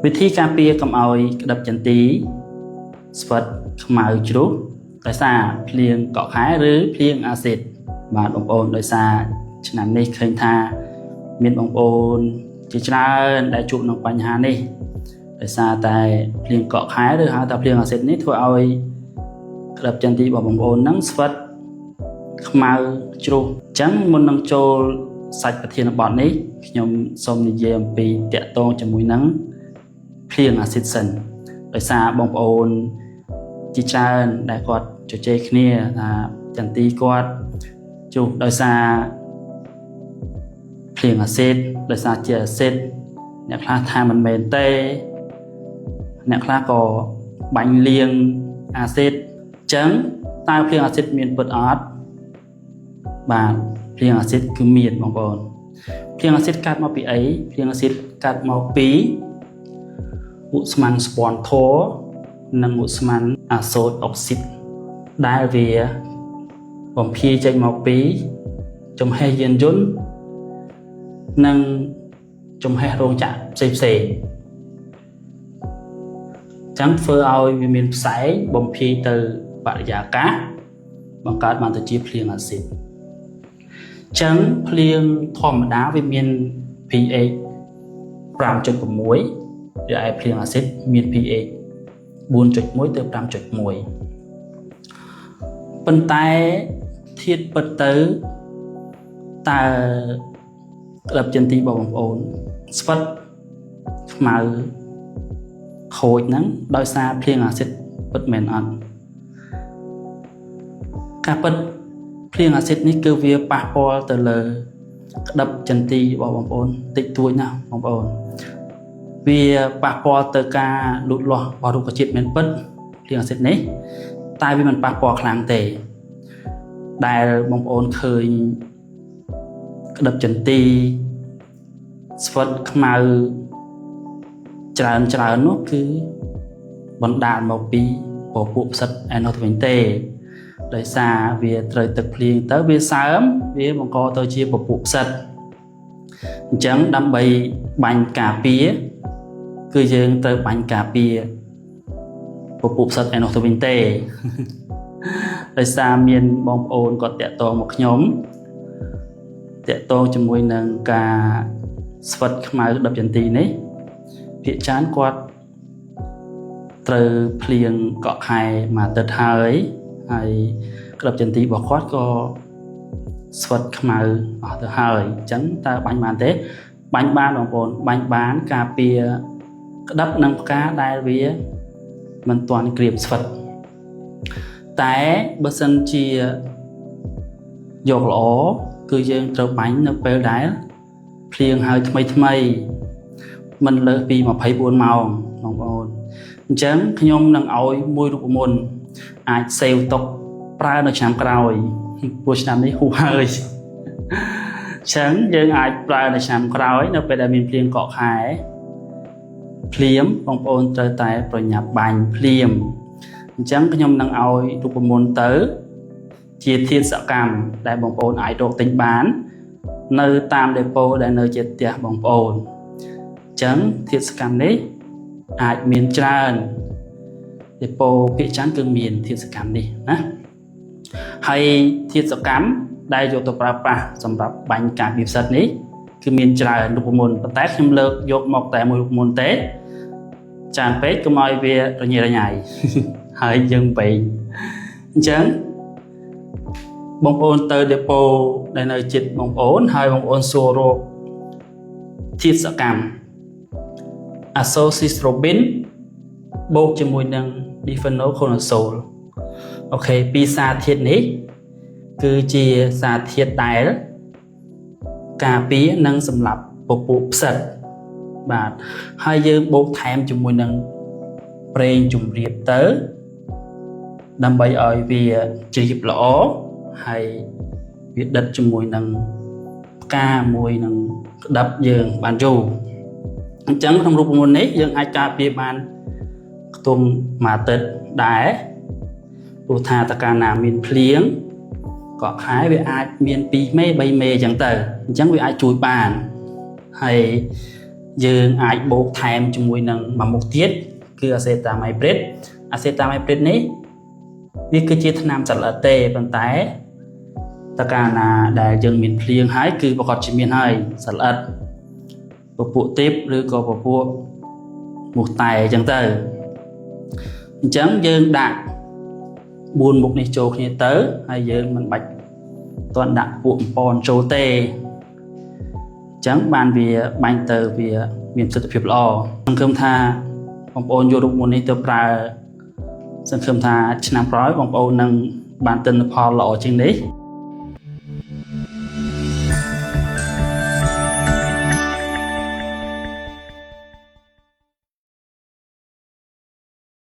វិធីការពារកុំឲ្យក្តឹបចន្ទីស្វិតខ្មៅជ្រុះដោយសារភ្លៀងកក់ខែឬភ្លៀងអាស៊ីតបាទបងប្អូនដោយសារឆ្នាំនេះឃើញថាមានបងប្អូនជាច្រើនដែលជួបនឹងបញ្ហានេះដោយសារតែភ្លៀងកក់ខែឬហៅថាភ្លៀងអាស៊ីតនេះធ្វើឲ្យក្តឹបចន្ទីរបស់បងប្អូនហ្នឹងស្វិតខ្មៅជ្រុះអញ្ចឹងមុននឹងចូលសាច់ប្រធានបទនេះខ្ញុំសូមនិយាយអំពីតាក់ទងជាមួយនឹងភ្លៀងអាស៊ីតសិនដោយសារបងប្អូនជាច្រើនដែលគាត់ជជែកគ្នាថាចន្ទីគាត់ជួបដោយសារភ្លៀងអាស៊ីតដោយសារជាអាស៊ីតអ្នកខ្លះថាមិនមែនទេអ្នកខ្លះក៏បាញ់លៀងអាស៊ីតអញ្ចឹងតើភ្លៀងអាស៊ីតមានពិតអត់បាទភ្លៀងអាស៊ីតគឺមានបងប្អូនភ្លៀងអាស៊ីតកើតមកពីអីភ្លៀងអាស៊ីតកើតមកពីឧស្ម័នស្ពាន់ធរនិងឧស្ម័នអាសូតអុកស៊ីតដែលវាបំភាយចេញមកពីចំហេះយានយន្តនិងចំហេះរោងចក្រផ្សេងផ្សេងចឹងធ្វើឲ្យវាមានផ្សែងបំភាយទៅបរិយាកាសបង្កើតបានទៅជាភ្លៀងអាស៊ីតចឹងភ្លៀងធម្មតាវាមាន pH 5.6ឬឯភ្លៀងអាស៊ីតមាន pH 4.1ទៅ5.1ប៉ុន្តែធាតុពិតទៅតើក្លឹបចន្ទីរបស់បងប្អូនស្វិតខ្មៅខូចហ្នឹងដោយសារភ្លៀងអាស៊ីតពិតមែនអត់ការពិតភ្លៀងអាស៊ីតនេះគឺវាប៉ះពាល់ទៅលើក្តឹបចន្ទីរបស់បងប្អូនតិចតួចណាស់បងប្អូនវាប៉ះពាល់ទៅការលូតលាស់របស់រុក្ខជាតិមែនពិតភ្លៀងអាស៊ីតនេះតែវាមិនប៉ះពាល់ខ្លាំងទេដែលបងប្អូនឃើញក្តឹបចន្ទីស្វិតខ្មៅច្រើនច្រើននោះគឺបណ្ដាលមកពីពពួកផ្សិតឯនោះទៅវិញទេដោយសារវាត្រូវទឹកភ្លៀងទៅវាសើមវាបង្កទៅជាពពួកផ្សិតអញ្ចឹងដើម្បីបាញ់ការពារគឺយើងត្រូវបាញ់ការពារពពួកផ្សិតឯនោះទៅវិញទេដោយសារមានបងប្អូនគាត់តាក់ទងមកខ្ញុំតាក់ទងជាមួយនឹងការស្វិតខ្មៅក្តឹបចន្ទីនេះភាគច្រើនគាត់ត្រូវភ្លៀងកក់ខែមួយអាទិត្យហើយហើយក្តឹបចន្ទីរបស់គាត់ក៏ស្វិតខ្មៅអស់ទៅហើយអញ្ចឹងតើបាញ់បានទេបាញ់បានបងប្អូនបាញ់បានការពារក្តឹបនិងផ្កាដែលវាមិនទាន់ក្រៀមស្វិតតែបើសិនជាយកល្អគឺយើងត្រូវបាញ់នៅពេលដែលភ្លៀងហើយថ្មីថ្មីមិនលើសពី24ម៉ោងបងប្អូនអញ្ចឹងខ្ញុំនឹងឲ្យមួយរូបមន្តអាច save ទុកប្រើនៅឆ្នាំក្រោយព្រោះឆ្នាំនេះហួសហើយអញ្ចឹងយើងអាចប្រើនៅឆ្នាំក្រោយនៅពេលដែលមានភ្លៀងកក់ខែភ្លាមបងប្អូនត្រូវតែប្រញាប់បាញ់ភ្លាមអញ្ចឹងខ្ញុំនឹងឲ្យរូបមន្តទៅជាធាតុសកម្មដែលបងប្អូនអាចរកទិញបាននៅតាមដេប៉ូដែលនៅជាផ្ទះបងប្អូនអញ្ចឹងធាតុសកម្មនេះអាចមានច្រើនដេប៉ូភាគច្រើនគឺមានធាតុសកម្មនេះណាហើយធាតុសកម្មដែលយកទៅប្រើប្រាស់សម្រាប់បាញ់ការពារផ្សិតនេះគឺមានច្រើនរូបមន្តប៉ុន្តែខ្ញុំលើកយកមកតែមួយរូបមន្តទេច្រើនពេកកុំឲ្យវារញ៉េរញ៉ៃហើយយើងវែងអញ្ចឹងបងប្អូនទៅដេប៉ូដែលនៅជិតបងប្អូនហើយបងប្អូនសួររកធាតុសកម្ម Azoxystrobin បូកជាមួយនឹង Difenoconazole OK ពីរសារធាតុនេះគឺជាសារធាតុដែលការពារនិងសម្លាប់ពពួកផ្សិតបាទហើយយើងបូកថែមជាមួយនឹងប្រេងជំរាបទៅដើម្បីឲ្យវាជ្រាបល្អហើយវាដិតជាមួយនឹងផ្កាមួយនឹងក្តឹបយើងបានយូរអញ្ចឹងក្នុងរូបមន្តនេះយើងអាចការពារបានខ្ទង់មួយអាទិត្យដែរព្រោះថាតកាលណាមានភ្លៀងកក់ខែវាអាចមាន2មេ3មេអញ្ចឹងទៅអញ្ចឹងវាអាចជួយបានហើយ យើងអាចបូកថែមជាមួយនឹងមួយមុខទៀតគឺអាសេតាមីព្រិតអាសេតាមីព្រិតនេះវាគឺជាថ្នាំសត្វល្អិតទេប៉ុន្តែតើកាលណាដែលយើងមានភ្លៀងហើយគឺប្រកាសជាមានហើយសត្វល្អិតពពួកទេពឬក៏ពពួកមូសតែអញ្ចឹងទៅអញ្ចឹងយើងដាក់4មុខនេះចូលគ្នាទៅហើយយើងមិនបាច់តន់ដាក់ពួកអំពនចូលទេអញ្ចឹងបានវាបាញ់ទៅវាមានប្រសិទ្ធភាពល្អសង្ឃឹមថាបងប្អូនយករូបមន្តនេះទៅប្រើសង្ឃឹមថាឆ្នាំក្រោយបងប្អូននឹងបានទិន្នផលល្អជាងនេះ។